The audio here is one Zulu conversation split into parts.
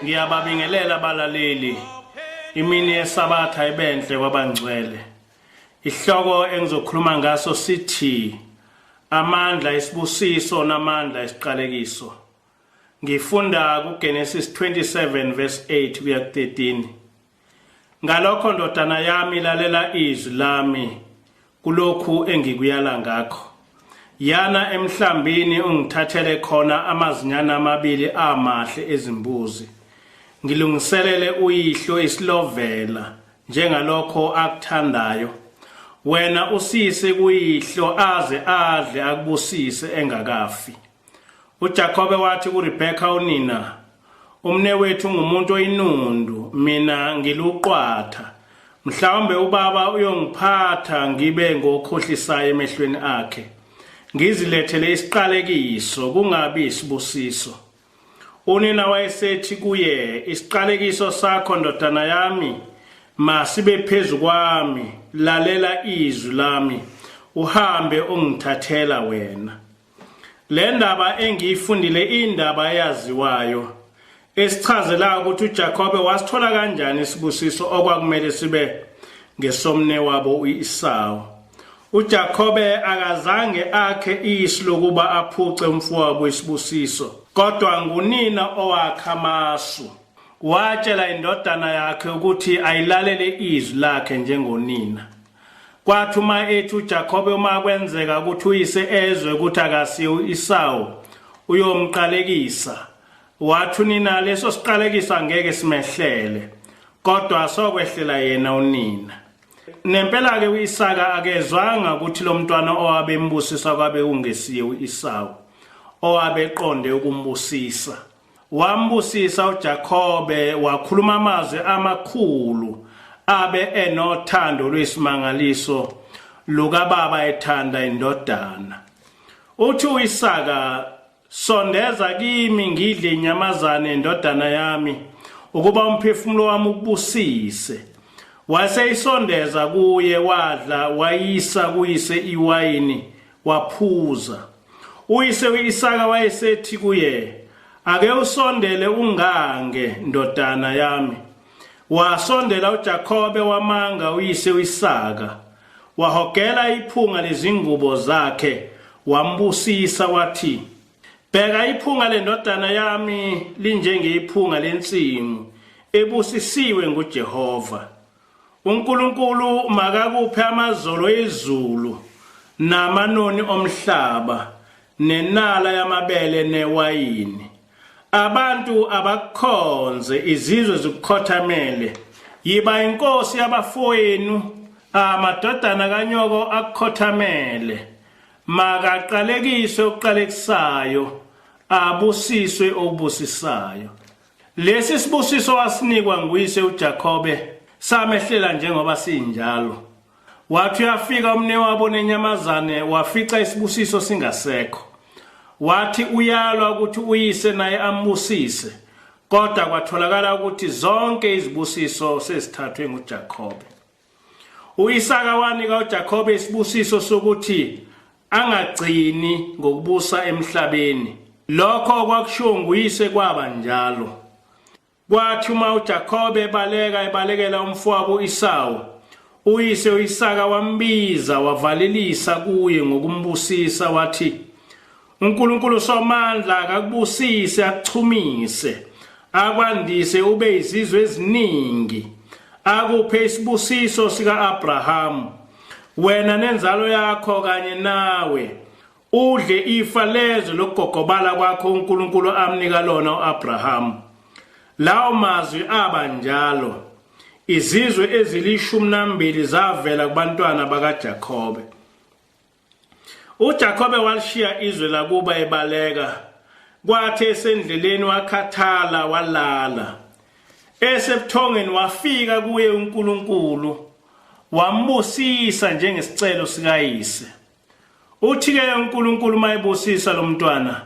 Ngiyababingelela abalaleli. Imini yeSabatha ibenhle kwabangcwele. Ihloko engizokhuluma ngaso sithi amandla esibusiso namandla esiqalekiso. Ngifunda kuGenesis 27 verse 8 kuya ku-13. Ngalokho ndodana yami lalela izwi lami kulokhu engikuyala ngakho. Yana emhlambini ungithathele khona amazinyana amabili amahle ezimbuzi. Ngilungiselele uyihlo isilovela njengalokho akuthandayo. Wena usise kuyihlo aze adle akubusise engakafi. UJakobe wathi kuRebheka unina, Umnewethu ngumuntu oyinundu, mina ngiluqwatha. Mhlawumbe ubaba uyongiphatha ngibe ngokhohlisayo emehlweni akhe. Ngizilethele isiqalekiso kungabi isibusiso. Unina wayesethi kuye, Isiqalekiso sakho ndodana yami masibe phezu kwami, lalela izwi lami, uhambe ungithathela wena. Le ndaba engiyifundile indaba eyaziwayo esichazela ukuthi uJakobe wasithola kanjani isibusiso okwakumele sibe ngesomnewabo uIsawu. UJakobe akazange akhe isu lokuba aphuce umfowabo isibusiso, kodwa ngunina owakha amasu. Watshela indodana yakhe ukuthi ayilalele izwi lakhe njengonina. Kwathi uma ethi uJakobe uma kwenzeka ukuthi uyise ezwe ukuthi akasiye uIsawu uyomqalekisa wathi unina leso siqalekiso angeke simehlele kodwa sokwehlela yena unina. Nempela ke uIsaka akezwanga ukuthi lo mntwana owabe embusisa kwabe kungesiye uIsawu owabeqonde ukumbusisa. Wambusisa uJakobe wakhuluma amazwi amakhulu abe enothando lwesimangaliso lukababa ethanda indodana. Uthi uIsaka sondeza kimi ngidle inyamazane indodana yami ukuba umphefumulo wami ukubusise. Waseyisondeza kuye wadla wayisa kuyise iwayini waphuza. Uyise uIsaka wayesethi kuye, Ake usondele ungange, ndodana yami. Wasondela uJakobe wamanga uyise uIsaka, wahogela iphunga lezingubo zakhe, wambusisa wathi, Bheka iphunga lendodana yami linjengephunga lensimu ebusisiwe nguJehova. uNkulunkulu makakuphe amazolo ezulu namanoni omhlaba nenala yamabele newayini. Abantu abakukhonze, izizwe zikukhothamele. Yiba inkosi yabafowenu, amadodana kanyoko akukhothamele. Makaqalekiswe oqalekisayo, abusiswe obusisayo. Lesi sibusiso wasinikwa nguyise uJakobe samehlela njengoba sinjalo. Wathi uyafika umnewabo nenyamazane wafica isibusiso singasekho. Wathi uyalwa ukuthi uyise naye ambusise, kodwa kwatholakala ukuthi zonke izibusiso sezithathwe nguJakobe. UIsaka wanika uJakobe isibusiso sokuthi angagcini ngokubusa emhlabeni. Lokho okwakushiwo nguyise kwaba njalo. Kwathi uma uJakobe ebaleka ebalekela umfowabo uIsawu, uyise uIsaka wambiza wavalelisa kuye ngokumbusisa wathi, uNkulunkulu Somandla akakubusise akuchumise akwandise ube izizwe eziningi akuphe isibusiso sika-Abrahamu wena nenzalo yakho kanye nawe udle ifa lezwe lokugogobala kwakho uNkulunkulu amnika lona uAbrahamu. Lawo mazwi aba njalo. Izizwe ezilishumi nambili zavela kubantwana bakaJakobe. UJakobe walishiya izwe lakuba ebaleka. Kwathi esendleleni wakhathala walala. Esebuthongeni wafika kuye uNkulunkulu wambusisa njengesicelo sikayise. Uthi-ke uNkulunkulu uma ebusisa lo mntwana,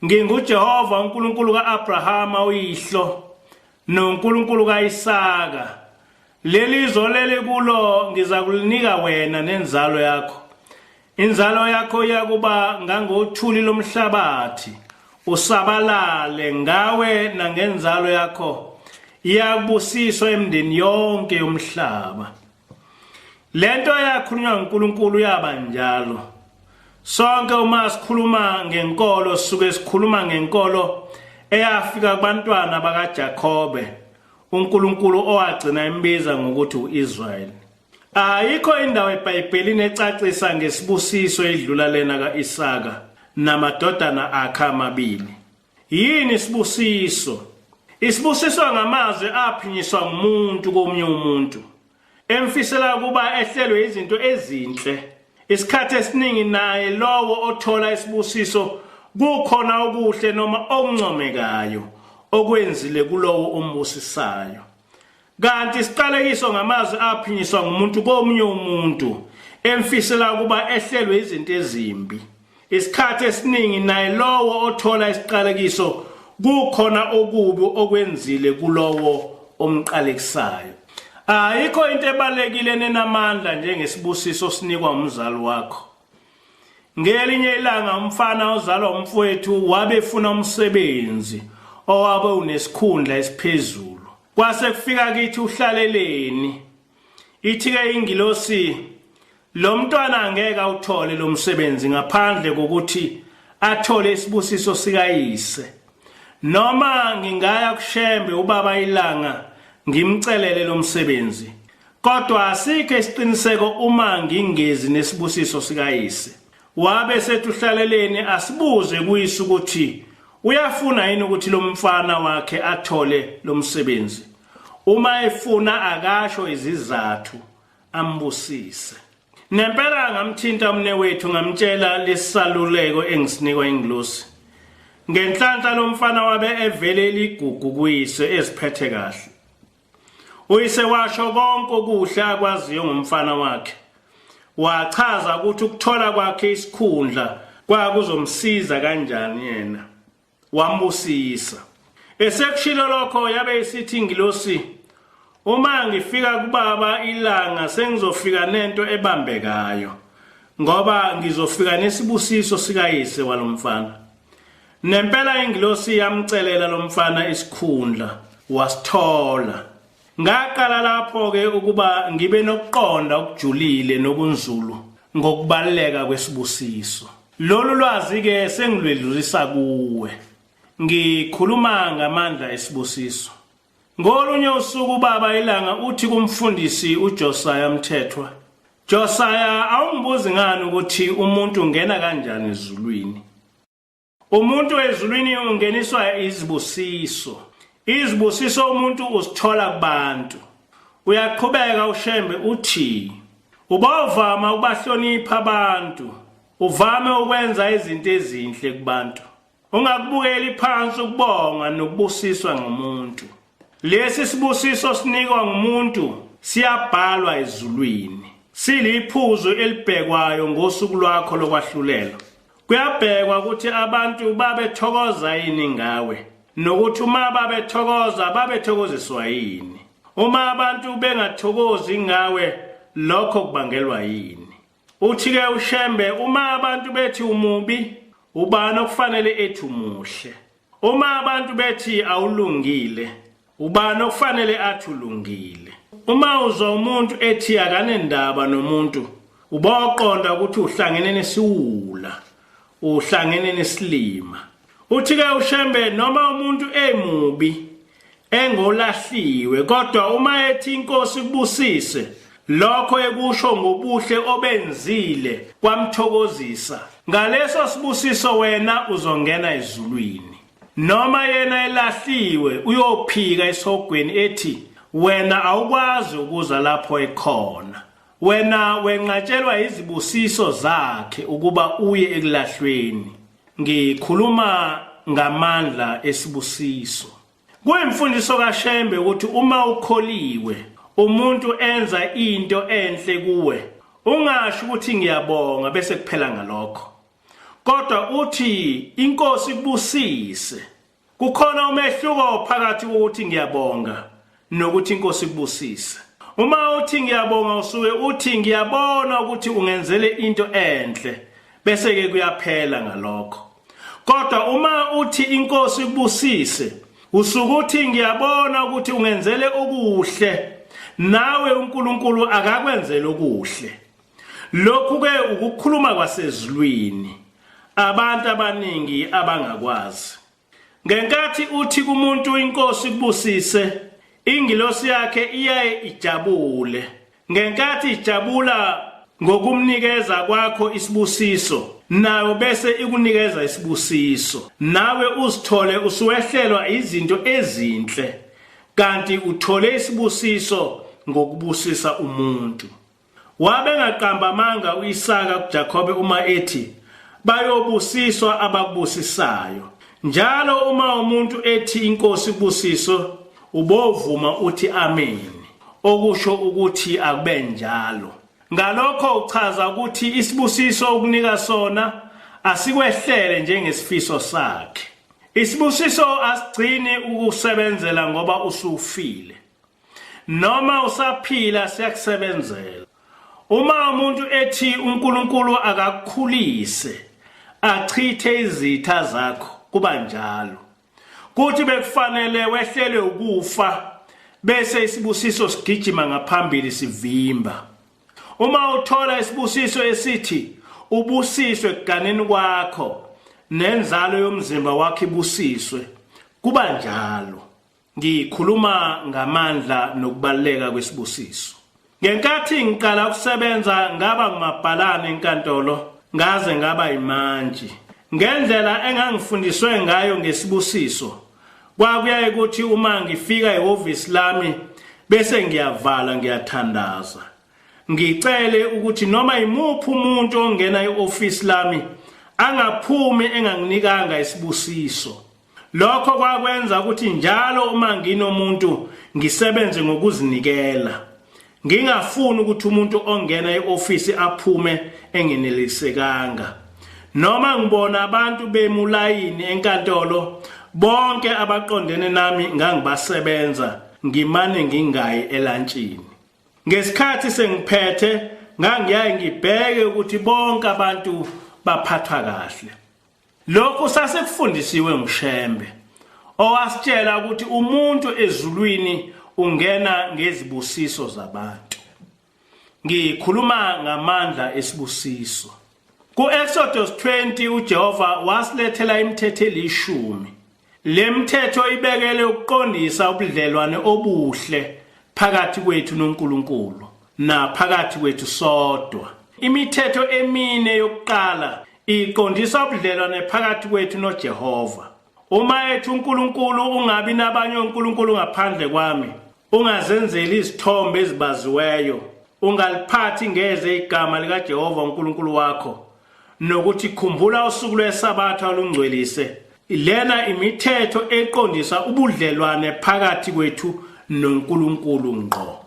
nginguJehova uNkulunkulu ka-Abrahama uyihlo noNkulunkulu kaIsaka. Leli zwe olele kulo ngizakulinika wena nenzalo yakho. Inzalo yakho iyakuba ngangothuli lomhlabathi. Usabalale ngawe nangenzalo yakho iyakubusiswa emndeni yonke yomhlaba. Lento eyakhulunywa uNkulunkulu yaba njalo. Sonke uma sikhuluma ngenkolo sisuke sikhuluma ngenkolo eyafika kubantwana bakaJakobe uNkulunkulu owagcina embiza ngokuthi uIsrael. Ayikho indawo eBhayibhelini ecacisa ngesibusiso edlula lena kaIsaka namadodana akhe amabili. Yini isibusiso? Isibusiso ngamazwi aphinyiswa ngumuntu komunye umuntu emfisela ukuba ehlelwe izinto ezinhle. Isikhathi esiningi naye lowo othola isibusiso kukhona okuhle noma okuncomekayo okwenzile kulowo ombusisayo. Kanti isiqalekiso ngamazwi aphinyiswa ngumuntu komunye umuntu emfisela ukuba ehlelwe izinto ezimbi. Isikhathi esiningi naye lowo othola isiqalekiso kukhona okubi okwenzile kulowo omqalekisayo. Ayikho into ebalekile nenamandla njengesibusiso sinikwa umzali wakho. Ngelinye ilanga umfana ozalwa umfowethu wabe efuna umsebenzi owabe unesikhundla esiphezulu. Kwase kufika kithi uhlaleleni. Ithi-ke ingilosi lo mntwana angeke awuthole lo msebenzi ngaphandle kokuthi athole isibusiso sikayise. Noma ngingaya kuShembe ubaba ilanga ngimcelele lo msebenzi. Kodwa asikho isiqiniseko uma ngingezi nesibusiso sikayise. Wabe sethi uhlaleleni asibuze kuyise ukuthi uyafuna yini ukuthi lo mfana wakhe athole lo msebenzi. Uma efuna akasho izizathu ambusise. Nempela ngamthinta umnewethu ngamtshela lesaluleko engisinikwa ingilosi. Ngenhlanhla lo mfana wabe evele eligugu kuyise eziphethe kahle. Uyise washo konke okuhle akwaziyo ngomfana wakhe. Wachaza ukuthi ukuthola kwakhe isikhundla kwakuzomsiza kanjani yena. Wambusisa. Esekushilo lokho yabe isithi ingilosi uma ngifika kubaba ilanga sengizofika nento ebambekayo ngoba ngizofika nesibusiso sikayise walomfana. Nempela ingilosi yamcelela lomfana isikhundla wasithola. Ngaqala lapho ke ukuba ngibe nokuqonda okujulile nokunzulu ngokubaluleka kwesibusiso. Lolu lwazi ke sengilwedlulisa kuwe. Ngikhuluma ngamandla esibusiso. Ngolunye usuku ubaba ilanga uthi kumfundisi uJosiah Mthethwa, Josiah awungibuzi ngani ukuthi umuntu ungena kanjani ezulwini? Umuntu ezulwini ungeniswa izibusiso. Izibusiso umuntu uzithola kubantu. Uyaqhubeka uShembe uthi ubovama ukubahlonipha abantu, uvame ukwenza izinto ezinhle kubantu. Ungakubukeli phansi ukubonga nokubusiswa ngumuntu. Lesi sibusiso sinikwa ngumuntu siyabhalwa ezulwini. Siliphuzu elibhekwayo ngosuku lwakho lokwahlulelwa. Kuyabhekwa ukuthi abantu babethokoza yini ngawe nokuthi uma babethokoza babethokoziswa yini. Uma abantu bengathokozi ngawe lokho kubangelwa yini? Uthi-ke uShembe uma abantu bethi umubi ubani okufanele ethi umuhle? Uma abantu bethi awulungile ubani okufanele athi ulungile? Uma uzwa umuntu ethi akanendaba nomuntu uboqonda ukuthi uhlangene nesiwula, uhlangene nesilima. Uthi-ke uShembe noma umuntu emubi engolahliwe kodwa uma ethi inkosi kubusise lokho ekusho ngobuhle obenzile kwamthokozisa ngaleso sibusiso wena uzongena ezulwini noma yena elahliwe uyophika esihogweni ethi wena awukwazi ukuza lapho ekhona wena wenqatshelwa izibusiso zakhe ukuba uye ekulahlweni ngikhuluma ngamandla esibusiso Kuyimfundiso kaShembe ukuthi uma ukholiwe umuntu enza into enhle kuwe ungasho ukuthi ngiyabonga bese kuphela ngalokho kodwa uthi inkosi kubusise kukhona umehluko phakathi kokuthi ngiyabonga nokuthi inkosi kubusise uma uthi ngiyabonga usuke uthi ngiyabona ukuthi ungenzele into enhle bese ke kuyaphela ngalokho. Kodwa uma uthi inkosi ikubusise, usukuthi ngiyabona ukuthi ungenzele okuhle, nawe uNkulunkulu akakwenzele okuhle. Lokhu ke ukukhuluma kwasezulwini abantu abaningi abangakwazi. Ngenkathi uthi kumuntu inkosi kubusise, ingilosi yakhe iyaye ijabule. Ngenkathi ijabula ngokumnikeza kwakho isibusiso, nayo bese ikunikeza isibusiso. Nawe uzithole usuwehlelwa izinto ezinhle, kanti uthole isibusiso ngokubusisa umuntu. Wabe engaqamba amanga uIsaka kuJakobe uma ethi bayobusiswa abakubusisayo. Njalo uma umuntu ethi inkosi kubusiso ubovuma uthi amen, okusho ukuthi akube njalo. Ngalokho uchaza ukuthi isibusiso ukunika sona asikwehlele njengesifiso sakhe. Isibusiso asigcini ukusebenzela ngoba usufile. Noma usaphila siyakusebenzela. Uma umuntu ethi uNkulunkulu akakukhulise achithe izitha zakho kuba njalo. Kuthi bekufanele wehlelwe ukufa bese isibusiso sigijima ngaphambili sivimba. Uma uthola isibusiso esithi ubusiswe ekuganeni kwakho nenzalo yomzimba wakho ibusiswe kuba njalo. Ngikhuluma ngamandla nokubaluleka kwesibusiso. Ngenkathi ngiqala ukusebenza ngaba ngumabhalane enkantolo ngaze ngaba imantshi. Ngendlela engangifundiswe ngayo ngesibusiso kwakuyaye ukuthi uma ngifika ehhovisi lami bese ngiyavala ngiyathandaza. Ngicele ukuthi noma imuphi umuntu ongena e-ofisi lami angaphumi enganginikanga isibusiso. Lokho kwakwenza ukuthi njalo uma nginomuntu ngisebenze ngokuzinikela. Ngingafuni ukuthi umuntu ongena e-ofisi aphume engenelisekanga. Noma ngibona abantu bemulayini enkantolo bonke abaqondene nami ngangibasebenza ngimane ngingayi elantshini. Ngesikhathi sengiphethe ngangiyaye ngibheke ukuthi bonke abantu baphathwa kahle. Lokhu sasekufundisiwe nguShembe owasitshela ukuthi umuntu ezulwini ungena ngezibusiso zabantu. Ngikhuluma ngamandla esibusiso. Ku-Exodus 20 uJehova wasilethela imithetho elishumi. Le mithetho ibekele ukuqondisa ubudlelwane obuhle phakathi kwethu noNkulunkulu naphakathi kwethu sodwa. Imithetho emine yokuqala iqondisa ubudlelwane phakathi kwethu noJehova. Uma ethi uNkulunkulu ungabi nabanye onkulunkulu ngaphandle kwami, ungazenzeli izithombe ezibaziweyo, ungaliphathi ngeze igama likaJehova uNkulunkulu wakho, nokuthi khumbula usuku lweSabatha olungcwelise. Lena imithetho eqondisa ubudlelwane phakathi kwethu noNkulunkulu ngqo.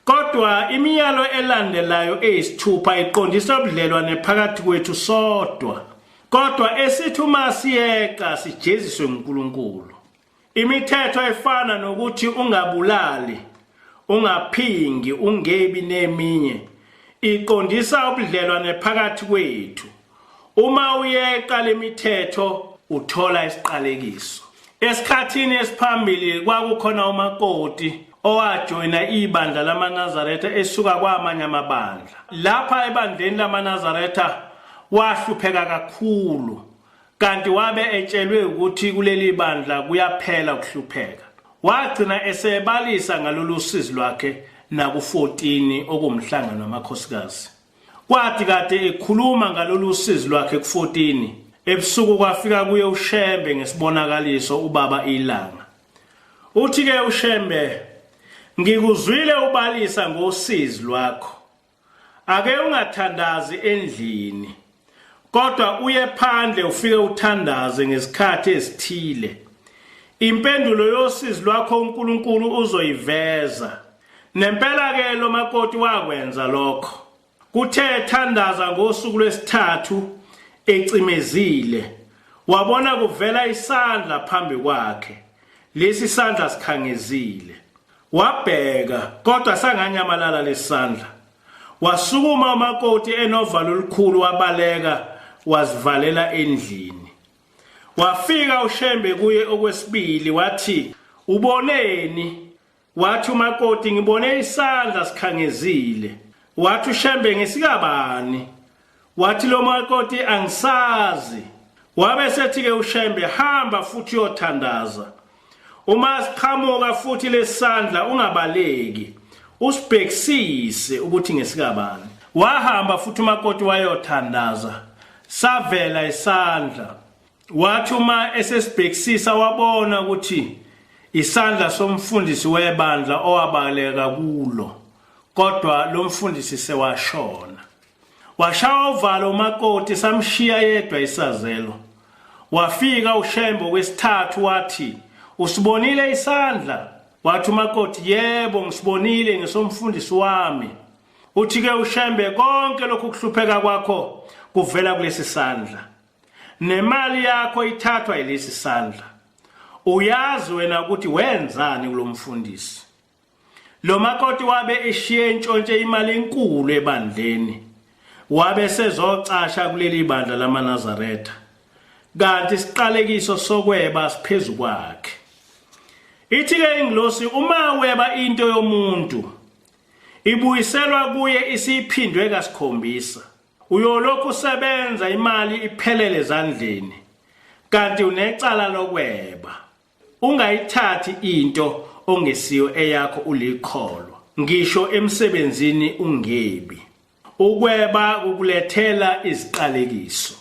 Kodwa imiyalo elandelayo eyisithupha iqondisa ubudlelwane phakathi kwethu sodwa. Kodwa esithi uma siyeqa sijeziswe nguNkulunkulu. Imithetho efana nokuthi ungabulali, ungaphingi, ungebi neminye iqondisa ubudlelwane phakathi kwethu. Uma uyeqa lemithetho uthola isiqalekiso. Esikhathini esiphambili kwakukhona umakoti owajoyina ibandla lamaNazaretha esuka kwamanye amabandla. Lapha ebandleni lamaNazaretha wahlupheka kakhulu kanti wabe etshelwe ukuthi kuleli bandla kuyaphela ukuhlupheka. Wagcina esebalisa ngalolu sizi lwakhe naku-14 okuwumhlangano wamakhosikazi. Kwathi kade ekhuluma ngalolu sizi lwakhe ku-14 ebusuku kwafika kuye uShembe ngesibonakaliso ubaba ilanga. Uthi ke uShembe ngikuzwile ubalisa ngosizi lwakho. Ake ungathandazi endlini kodwa uye phandle ufike uthandaze ngesikhathi esithile. Impendulo yosizi lwakho uNkulunkulu uzoyiveza. Nempela ke lo makoti wakwenza lokho. Kuthe thandaza ngosuku lwesithathu ecimezile wabona kuvela isandla phambi kwakhe. Lesi sandla sikhangezile. Wabheka kodwa sanganyamalala lesandla. Wasukuma umakoti enovalo olukhulu wabaleka wazivalela endlini. Wafika uShembe kuye okwesibili wathi, "Uboneni?" Wathi umakoti, "Ngibone isandla sikhangezile." Wathi uShembe, "Ngesikabani?" Wathi lo makoti, "Angisazi." Wabe sethi ke uShembe, "Hamba futhi uyothandaza. Uma siqhamuka futhi lesandla ungabaleki, usibhekisise ukuthi ngesikabani." Wahamba futhi umakoti wayothandaza, savela isandla. Wathi uma esesibhekisisa wabona ukuthi isandla somfundisi webandla owabaleka kulo, kodwa lo mfundisi sewashona. Washaya uvalo umakoti, samshiya yedwa isazelo. Wafika uShembe okwesithathu wathi, "Usibonile isandla?" Wathi umakoti, "Yebo, ngisibonile, ngesomfundisi wami." Uthi ke uShembe, "Konke lokhu kuhlupheka kwakho kuvela kulesi sandla. Nemali yakho ithathwa yilesi sandla. Uyazi wena ukuthi wenzani kulomfundisi." Lo makoti wabe eshiye entshontshe imali enkulu ebandleni. Wabe sezocasha kuleli bandla lamaNazaretha. Kanti isiqalekiso sokweba siphezu kwakhe. Ithi ke ingilosi, uma weba into yomuntu ibuyiselwa kuye isiphindwe kasikhombisa. Uyolokhu usebenza imali iphelele ezandleni kanti unecala lokweba. Ungayithathi into ongesiyo eyakho ulikholwa, ngisho emsebenzini ungebi. Ukweba kukulethela iziqalekiso.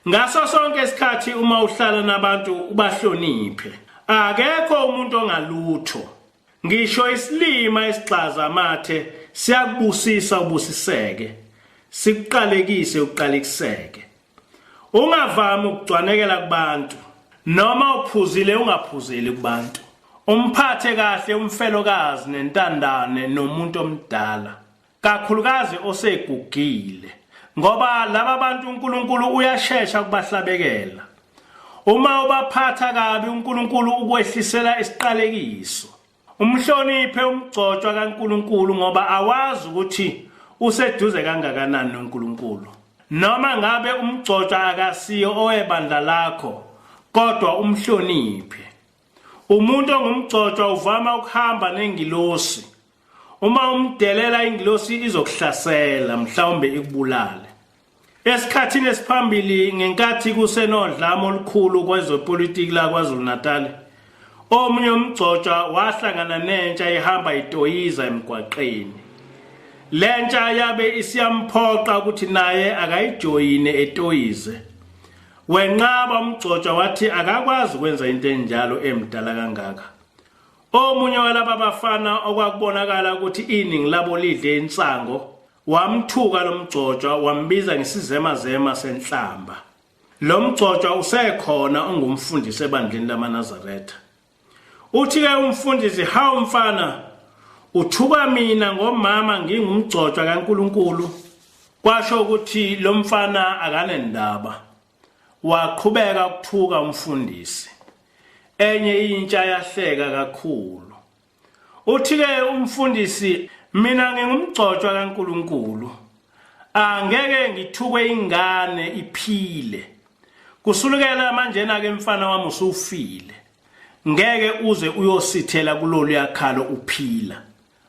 Ngaso sonke isikhathi uma uhlala nabantu ubahloniphe. Akekho umuntu ongalutho. Ngisho isilima esigxaza amathe siyakubusisa ubusiseke, sikuqalekise uqalekiseke. Ungavami ukugcwanekela kubantu, noma uphuzile ungaphuzeli kubantu. Umphathe kahle umfelokazi nentandane nomuntu omdala, kakhulukazi osegugile, ngoba laba bantu uNkulunkulu uyashesha ukubahlabekela. Uma ubaphatha kabi uNkulunkulu ukwehlisela isiqalekiso. Umhloniphe umgcotshwa kaNkulunkulu ngoba awazi ukuthi useduze kangakanani noNkulunkulu. Noma ngabe umgcotshwa akasiyo owebandla lakho, kodwa umhloniphe. Umuntu ongumgcotshwa uvama ukuhamba nengilosi. Uma umdelela ingilosi izokuhlasela, mhlawumbe ikubulale. Esikhathini esiphambili ngenkathi kusenodlame olukhulu kwezepolitiki la KwaZulu-Natal, omunye umgcotshwa wahlangana nentsha ihamba itoyiza emgwaqeni. Lentsha yabe isiyamphoqa ukuthi naye akayijoyine etoyize. Wenqaba umgcotshwa wathi akakwazi ukwenza into enjalo emdala kangaka. Omunye walaba bafana okwakubonakala ukuthi iningi labo lidle insango wamthuka lo mgcotshwa wambiza ngesizemazema senhlamba. Lo mgcotshwa usekhona ungumfundisi ebandleni lamaNazaretha. Uthi-ke umfundisi, hawu mfana, uthuka mina ngomama ngingumgcotshwa kaNkulunkulu. Kwasho ukuthi lo mfana akanendaba. Waqhubeka ukuthuka umfundisi. Enye intsha yahleka kakhulu. Uthi-ke umfundisi, mina ngingumgcotshwa kaNkulunkulu. Angeke ngithukwe ingane iphile. Kusulukela manjena-ke mfana wami usufile. Ngeke uze uyosithela kulolu yakhalo uphila.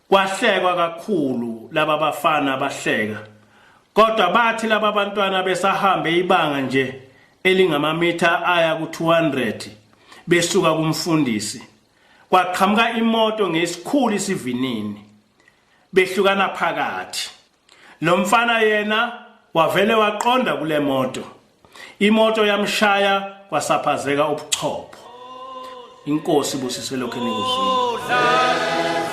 Kwahlekwa kakhulu laba bafana bahleka. Kodwa bathi laba bantwana besahambe ibanga nje elingamamitha aya ku-200 besuka kumfundisi. Kwaqhamuka imoto ngesikhulu isivinini behlukana phakathi. Lo mfana yena wavele waqonda kule moto. Imoto yamshaya kwasaphazeka ubuchopho. Inkosi ibusise lokho enikuzwile.